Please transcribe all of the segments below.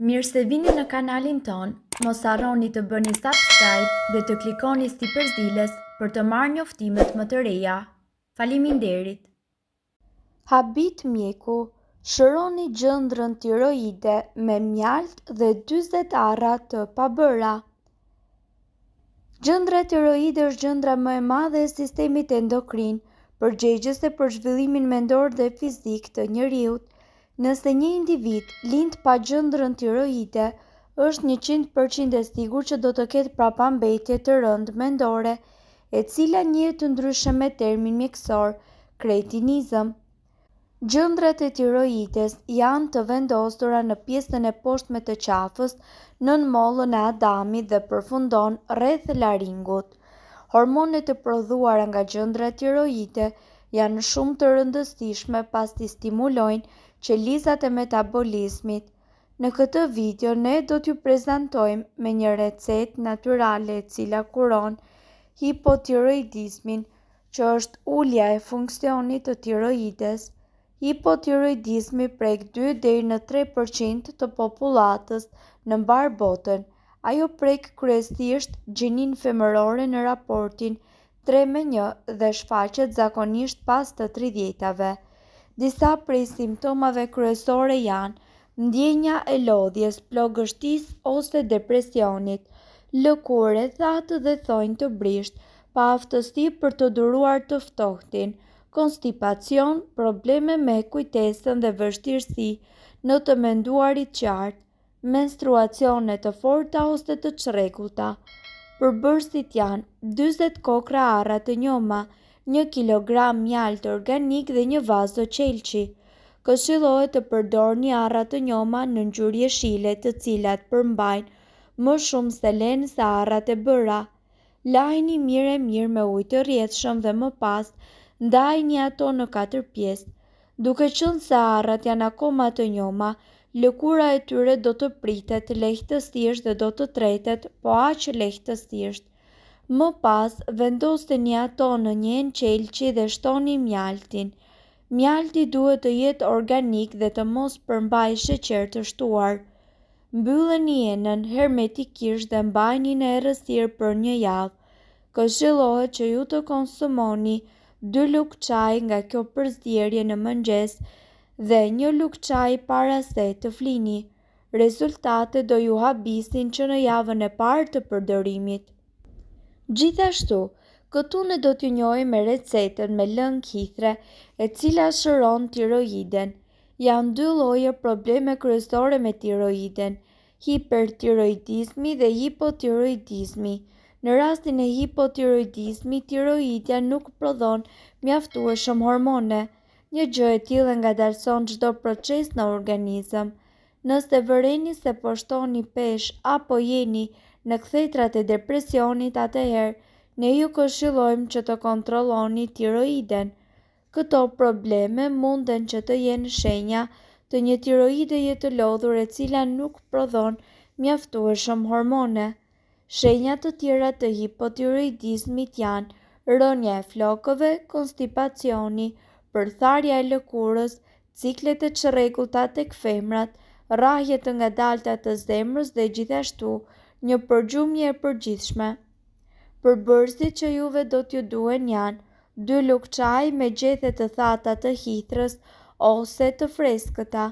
Mirë se vini në kanalin tonë, mos harroni të bëni subscribe dhe të klikoni sipër ziles për të marrë njoftimet më të reja. Faleminderit! Habit mjeku, Shëroni gjëndrën tiroide me mjaltë dhe 40 arra të pabëra. Gjëndra tiroide është gjëndra më e madhe e sistemit endokrin, përgjegjëse për zhvillimin mendor dhe fizik të njeriut. Nëse një individ lind pa gjëndrën tiroide, është 100% e sigurt që do të ketë prapambetje të rëndë mendore, e cila njihet ndryshe me termin mjekësor kretinizëm. Gjëndrat e tiroides janë të vendosura në pjesën e poshtme të qafës, nën mollën e Adamit dhe përfundon rreth laringut. Hormonet e prodhuara nga gjëndra tiroide janë shumë të rëndësishme pasi stimulojnë qelizat e metabolizmit. Në këtë video ne do t'ju prezantojmë me një recetë natyrale e cila kuron hipotiroidizmin, që është ulja e funksionit të tiroides. Hipotiroidizmi prek 2 deri në 3% të popullatës në mbarë botën. Ajo prek kryesisht gjininë femërore në raportin 3 me 1 dhe shfaqet zakonisht pas të tridhjetave. Disa prej simptomave kryesore janë ndjenja e lodhjes, plogështisë ose depresionit, lëkurë e thatë dhe thonj të brishtë, paaftësi për të duruar të ftohtin, konstipacion, probleme me kujtesën dhe vështirësi në të menduarit qartë, menstruacione të forta ose të çrregullta. Përbërësit janë 40 kokrra arra të njoma, 1 kilogram mjaltë organik dhe një vazo qelqi. Këshillohet të përdorni arra të njoma në ngjyrë jeshile të cilat përmbajnë më shumë selen se arrat e bëra. Lajini mirë e mirë me ujë të rrjedhshëm dhe më pas ndajini ato në katër pjesë. Duke qenë se arrat janë akoma të njoma, lëkura e tyre do të pritet lehtësisht dhe do të tretet po aq lehtësisht. Më pas, vendoseni ato në një enë qelqi dhe shtoni mjaltin. Mjalti duhet të jetë organik dhe të mos përmbajë sheqer të shtuar. Mbylleni enën hermetikisht dhe mbajeni në errësirë për një javë. Këshillohet që ju të konsumoni dy lugë çaji nga kjo përzierje në mëngjes dhe një lugë çaji para se të flini. Rezultatet do ju habisin që në javën e parë të përdorimit. Gjithashtu, këtu ne do t'ju njohim me recetën me lëng hithre, e cila shëron tiroiden. Janë dy lloje probleme kryesore me tiroiden, hipertiroidizmi dhe hipotiroidizmi. Në rastin e hipotiroidizmit, tiroidja nuk prodhon mjaftueshëm hormone. Një gjë e tillë e ngadalëson çdo proces në organizëm. Nëse vëreni se po shtoni peshë apo jeni në kthetrat e depresionit, atëherë ne ju këshillojmë që të kontrolloni tiroiden. Këto probleme munden që të jenë shenja të një tiroideje të lodhur e cila nuk prodhon mjaftueshëm hormone. Shenja të tjera të hipotiroidizmit janë rënia e flokëve, konstipacioni, përtharja e lëkurës, ciklet e çrregullta tek femrat, rrahje të ngadalta të zemrës dhe gjithashtu një përgjumje e përgjithshme. Përbërësit që juve do t'ju duhen janë dy lugë çaji me gjethe të thata të hithrës ose të freskëta,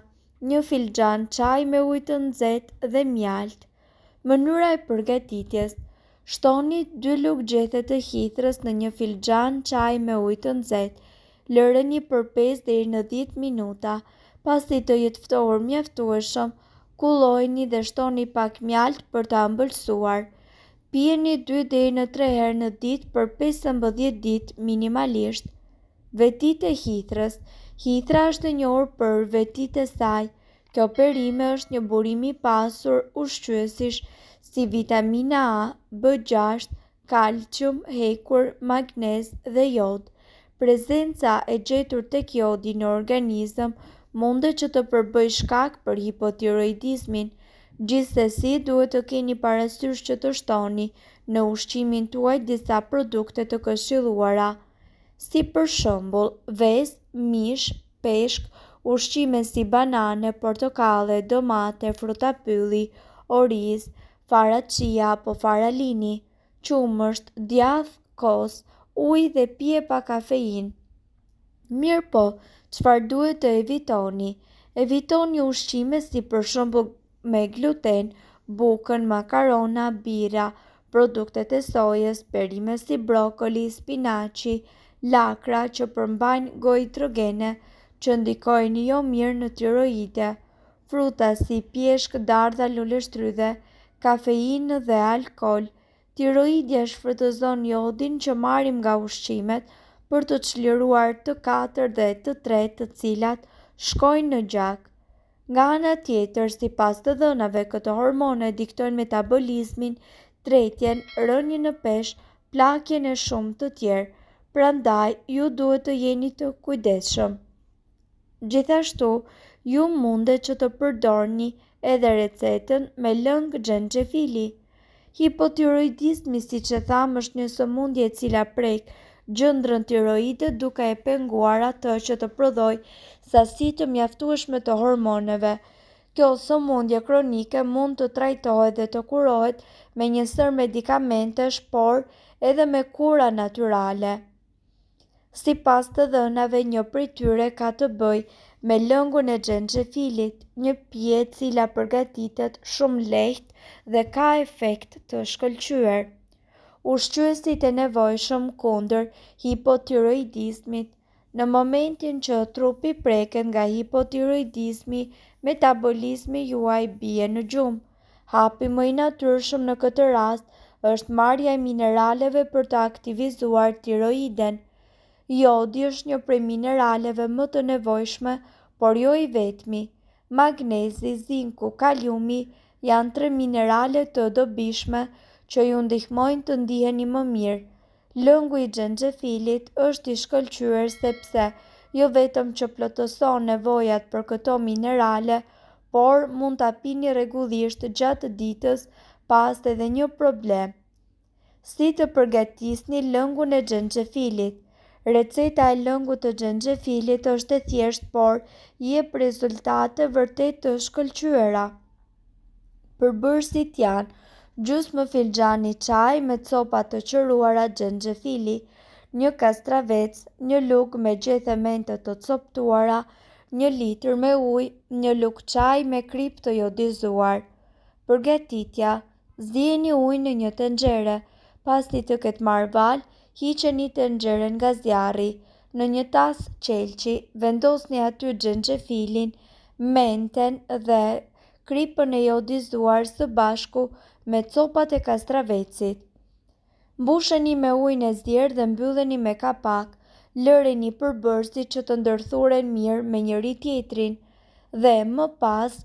një filxhan çaji me ujë të nxehtë dhe mjaltë. Mënyra e përgatitjes: Shtoni dy lugë gjethe të hithrës në një filxhan çaji me ujë të nxehtë. Lëreni për 5 deri në 10 minuta. Pasi të jetë ftohur mjaftueshëm, kullojeni dhe shtoni pak mjaltë për ta ëmbëlsuar. Pijeni 2 deri në 3 herë në ditë për 15 ditë minimalisht. Vetitë e hithrës. Hithra është e njohur për vetitë e saj. Kjo perime është një burim i pasur ushqyesish si vitamina A, B6, kalcium, hekur, magnez dhe jod. Prezenca e gjetur tek jodi në organizëm mundet që të përbëjë shkak për hipotiroidizmin. Gjithsesi, duhet të keni parasysh që të shtoni në ushqimin tuaj disa produkte të këshilluara, si për shembull vezë, mish, peshk, Ushqime si banane, portokalle, domate, fruta pylli, oriz, fara chia apo fara lini, qumësht, djathë, kos, ujë dhe pije pa kafeinë. Mirëpo, çfarë duhet të evitoni? Evitoni ushqime si për shembull me gluten, bukën, makarona, birra, produktet e sojës, perime si brokoli, spinaqi, lakra që përmbajnë goitrogene që ndikojnë jo mirë në tiroide, fruta si pjeshkë, dardha, luleshtrydhe, kafeinë dhe alkool. Tiroidja shfrytëzon jodin që marrim nga ushqimet për të çliruar T4 dhe T3 të cilat shkojnë në gjak. Nga ana tjetër, sipas të dhënave, këto hormone diktojnë metabolizmin, tretjen, rënien në peshë, plakjen e shumë të tjerë. Prandaj, ju duhet të jeni të kujdesshëm. Gjithashtu, ju mundet që të përdorni edhe recetën me lëng xhenxhefili. Hipotiroidizmi, siç e thamë, është një sëmundje e cila prek gjëndrën tiroide duke e penguar atë që të prodhojë sasi të mjaftueshme të hormoneve. Kjo sëmundje kronike mund të trajtohet dhe të kurohet me një sërë medikamentesh, por edhe me kura natyrale. Sipas të dhënave, një prej tyre ka të bëjë me lëngun e xhenxhefilit, një pije e cila përgatitet shumë lehtë dhe ka efekt të shkëlqyer. Ushqyesit e nevojshëm kundër hipotiroidizmit. Në momentin që trupi preket nga hipotiroidizmi, metabolizmi juaj bie në gjumë. Hapi më i natyrshëm në këtë rast është marrja e mineraleve për të aktivizuar tiroiden. Jodi është një prej mineraleve më të nevojshme, por jo i vetmi. Magnezi, zinku, kaliumi janë tre minerale të dobishme që ju ndihmojnë të ndiheni më mirë. Lëngu i xhenxhefilit është i shkëlqyer sepse jo vetëm që plotëson nevojat për këto minerale, por mund ta pini rregullisht gjatë ditës pa as edhe një problem. Si të përgatisni lëngun e xhenxhefilit? Receta e lëngut të xhenxhefilit është e thjeshtë por jep rezultate vërtet të shkëlqyera. Përbërësit janë gjysmë filxhani çaji me copa të qëruara xhenxhefili, një kastravec, një lugë me gjethe mente të copëtuara, një litër me ujë, një lugë çaji me kripë të jodizuar. Përgatitja, Zieni ujin në një tenxhere. Pasi të ketë marrë valë, hiqeni tenxheren nga zjarri. Në një tas qelqi, vendosni aty xhenxhefilin, menten dhe kripën e jodizuar së bashku me copat e kastravecit. Mbusheni me ujin e zier dhe mbylleni me kapak. Lëreni përbërësit që të ndërthuren mirë me njëri-tjetrin dhe më pas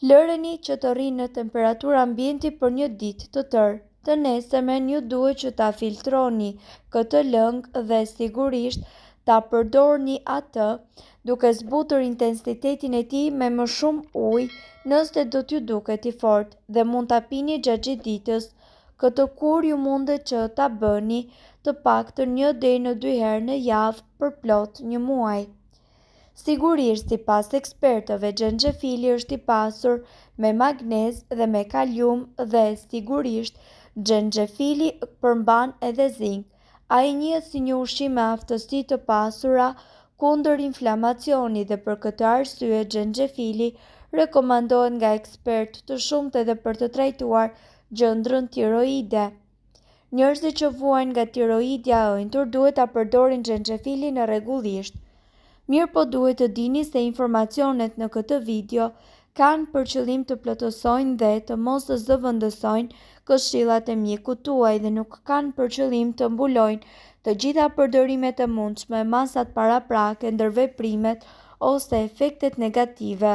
lëreni që të rrinë në temperaturë ambienti për një ditë të tërë. Të nesërmen ju duhet që ta filtroni këtë lëng dhe sigurisht ta përdorni atë duke zbutur intensitetin e tij me më shumë ujë nëse do t'ju duket i fortë dhe mund ta pini gjatë gjithë ditës. Këtë kurë ju mundet që ta bëni të paktën një deri në dy herë në javë për plot një muaj. Sigurisht, sipas ekspertëve, xhenxhefili është i pasur me magnez dhe me kalium dhe sigurisht xhenxhefili përmban edhe zink. Ai njihet si një ushqim me aftësi të pasura kundër inflamacionit dhe për këtë arsye xhenxhefili rekomandohet nga ekspertë të shumtë edhe për të trajtuar gjëndrën tiroide. Njerëzit që vuajnë nga tiroidja e ënjtur duhet ta përdorin xhenxhefilin rregullisht. Mirëpo duhet të dini se informacionet në këtë video kanë për qëllim të plotësojnë dhe të mos zëvendësojnë këshillat e mjekut tuaj dhe nuk kanë për qëllim të mbulojnë të gjitha përdorimet e mundshme, masat paraprake, ndërveprimet ose efektet negative.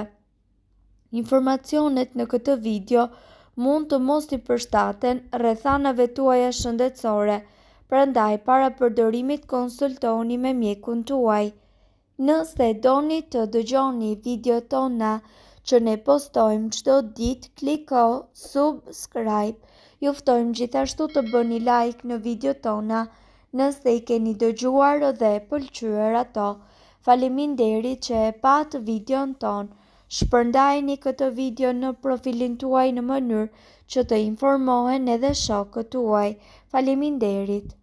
Informacionet në këtë video mund të mos i përshtaten rrethanave tuaja shëndetësore, prandaj para përdorimit konsultohuni me mjekun tuaj. Nëse doni të dëgjoni videot tona që ne postojmë çdo ditë, kliko subscribe. Ju ftojmë gjithashtu të bëni like në videot tona nëse i keni dëgjuar dhe pëlqyer ato. Faleminderit që e patë videon tonë. Shpërndajeni këtë video në profilin tuaj në mënyrë që të informohen edhe shokët tuaj. Faleminderit!